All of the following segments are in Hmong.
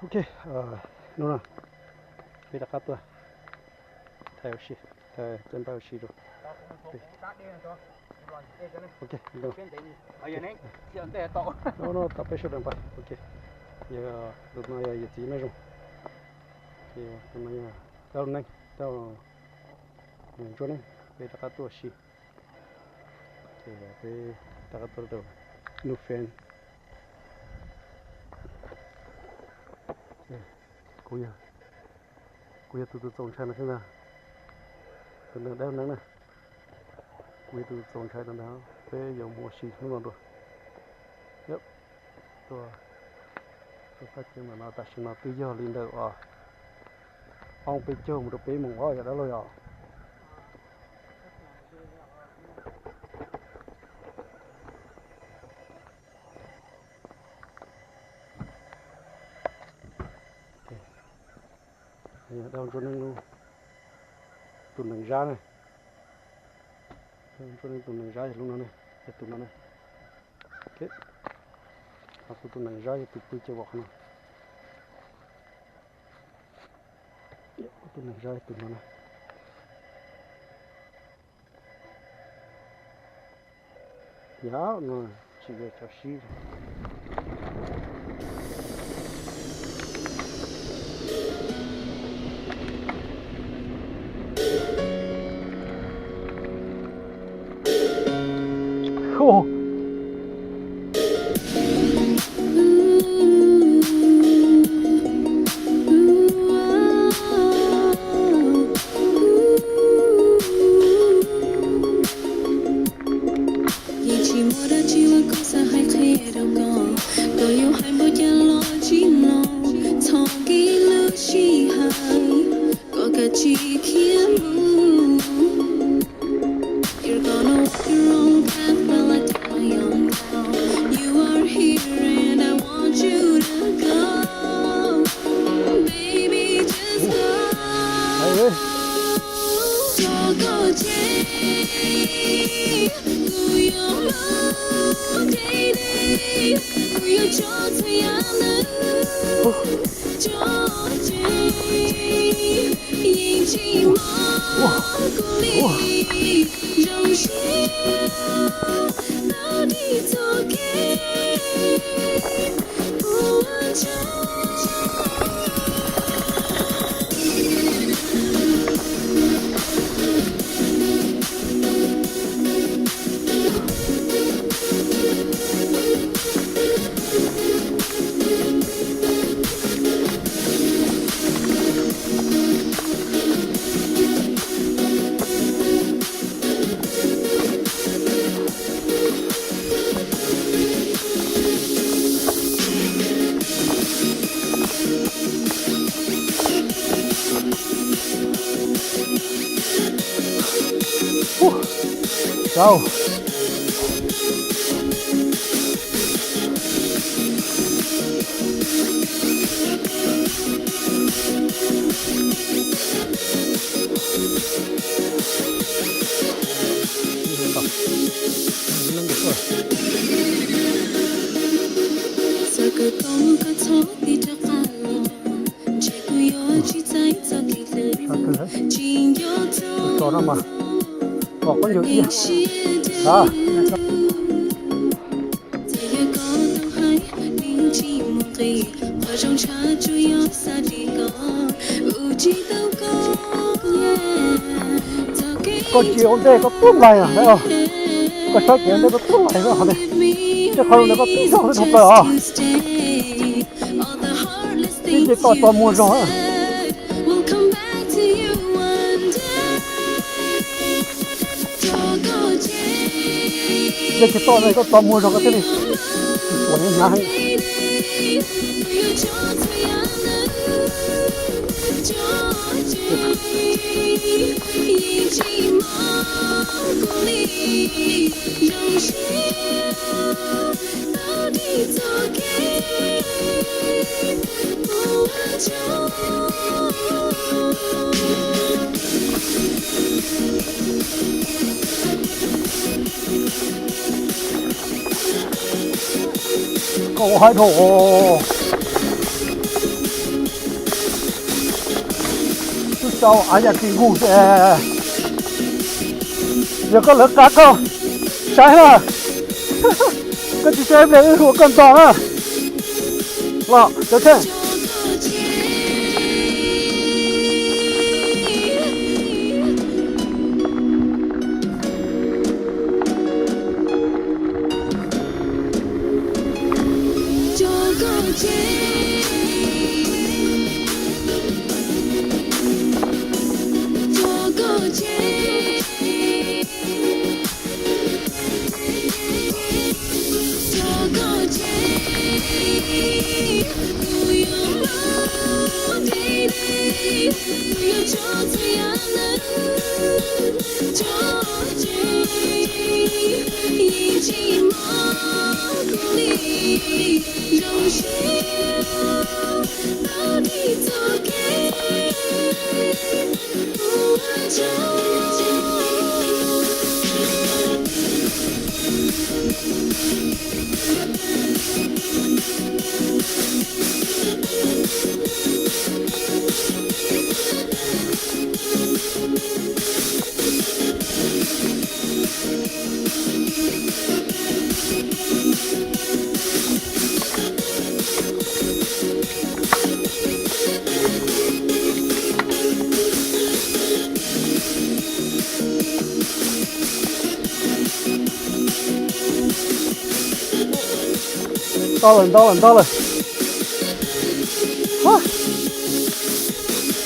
Ok, hnub no peb rov qab tuaj thaij ua si, thaij caj npab ua si rau. Ok, no tau peb sawv daws npaj. Ok, yog tus no yog yawm txiv Naj Zoo, ces tus no yog dab laug Neeb, dab laug Ntsuab Neeb, peb rov qab tuaj ua si. Ces peb rov qab tuaj rau Nub Feb. Kuv yog, kuv yog tus tus txaus ntshai no xwb ntag. Tus ntawd dab laug Neeb na. Kuv yog tus txaus ntshai ntawd, peb yuav mus ua si hnub no dua. Yog, tuaj, tuaj txoj kev ntawm no tam sim no twb yog li ntawm os, ob peb caug mus rau peb moos os yom dab laug yom. Dab laug Ntsuab Neeb lub, tus nees zab ne. Dab laug Ntsuab Neeb tus nees zab yog lub no ne, yog tus no ne. Ho kuv tus nees zab yog tus pw ces vam qhov no. Kuv tus nees zab yog tus no na. Yam no tsis yog cov sib. Yeej tsis muaj dab tsi uas kuv xav hais qhia rau koj, koj yuav hais npaum cas los tsis mloog, txhob kiv lub sij hawm, koj kav tsij khiav mus. You're gonna walk your own path while I take my own path. You are here and I want you to go. Baby, just go. Tso koj tseg, kuv yuav mus deb deb, kuv yuav tso txhua yam ntawm tso tseg, yeej tsis mloog kuv li. Zoo siab tau dim txoj kev ua tsaug. Sau. Txhob tiv rov qab los, ntshe kuv yuav tsis txais txoj kev hlwb, tsis nco txog ib siab dawb. Txawm yog koj tau hais, nws tsis muaj nqis, qhov zoo tshaj tsuas yog xav dim koj, ua tsis tau koj. Koj tsis ua ntej koj tub laig, koj saib kev ua ntej koj tub laig qhov ntawd, tej qhov zoo ntawd koj tub zog xwb dhau plaws os. Tib nce toj txo muag zog. Nce kiag toj no koj txo muag zog koj thiaj li tsis tuam hnyav heev. Koj ua haib dhau. Rau av yam tsis nqus ces yog koj lawv qab koj saib na, koj tsis saib ple wb ua koj nto na. Los cov tsheej. Ntau lawm, ntau lawm, ntau lawm.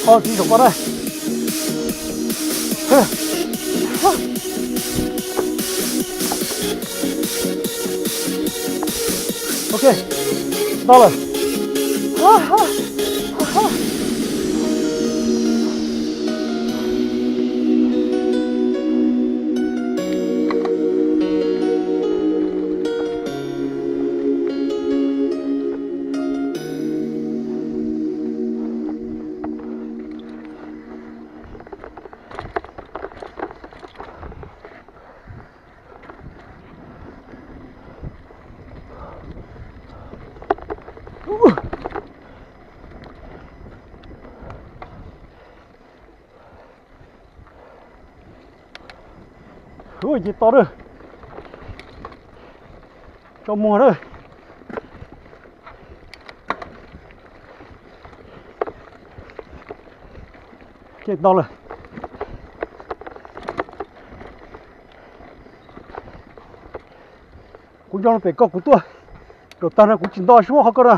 Qhov txiv saum ko na. Ok, ntau lawm. Ua ces to lawm. Tso muag lawm. Ces to lawm. Kuv nco pem koj kuv tuaj. Rau tag no kuv tsis nto suab qhov ko na.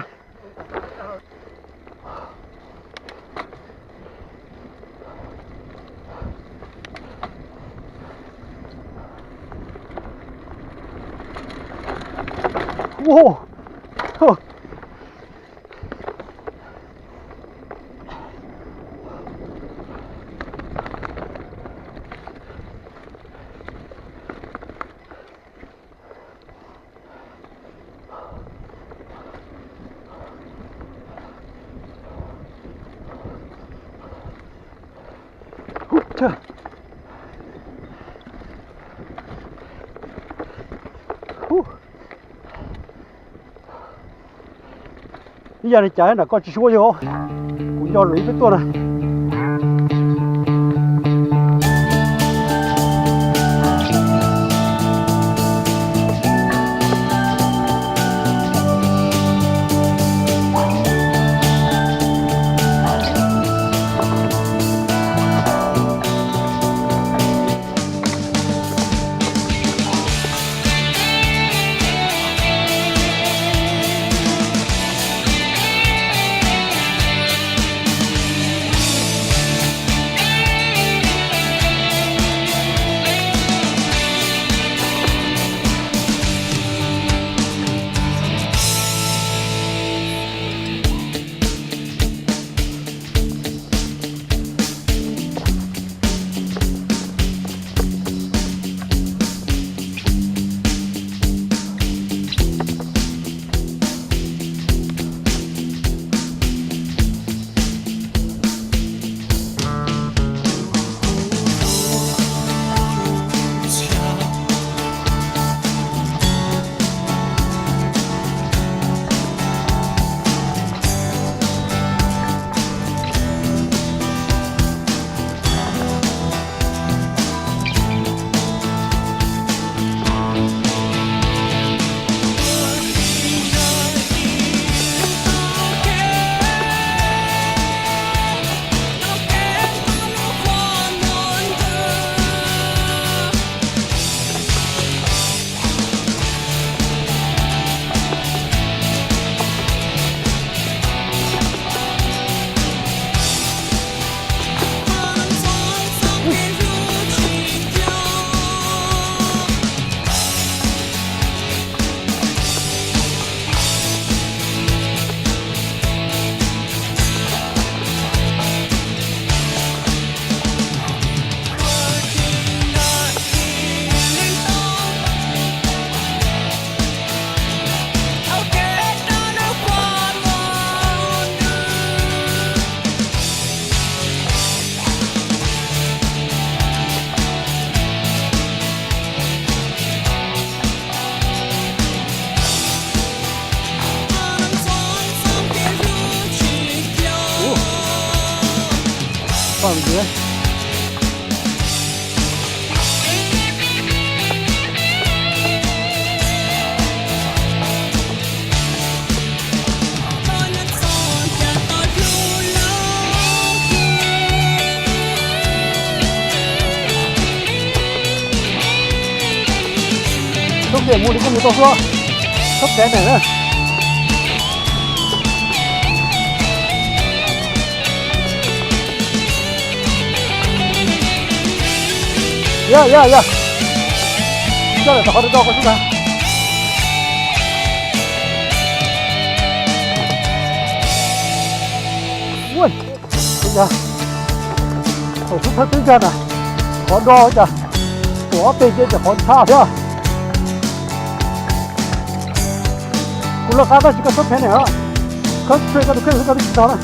Ib yam li cas nram koj tsis suab yog, kuv nco lus ib peb tuaj na. Mus li koj mus tau xwb, txhob phem na. Ya ya ya, coj lawm rau qhov rau koj xwb ntag. Ua, thaum xub thawj twb nkag na, qhov do cas, tuam ob peb ces qhov ntshab thiab. Kuv lawv qab tab sis koj txhob phem na, koj txhob koj tus kheej xwb koj twb tsis tau na.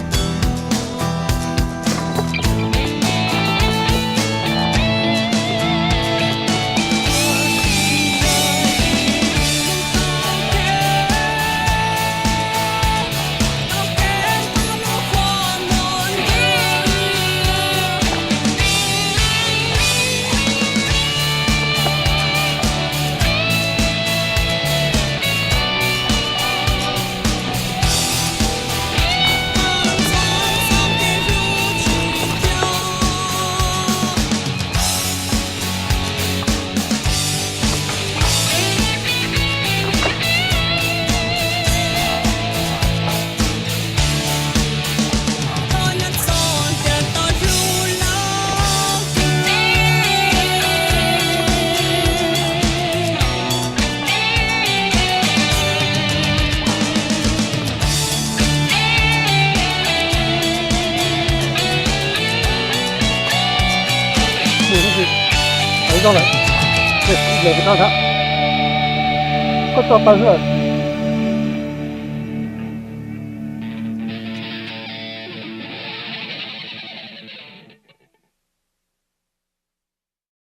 Ib zaug lawm, lawm pem no ntag. Koj tso taw xwb lawm.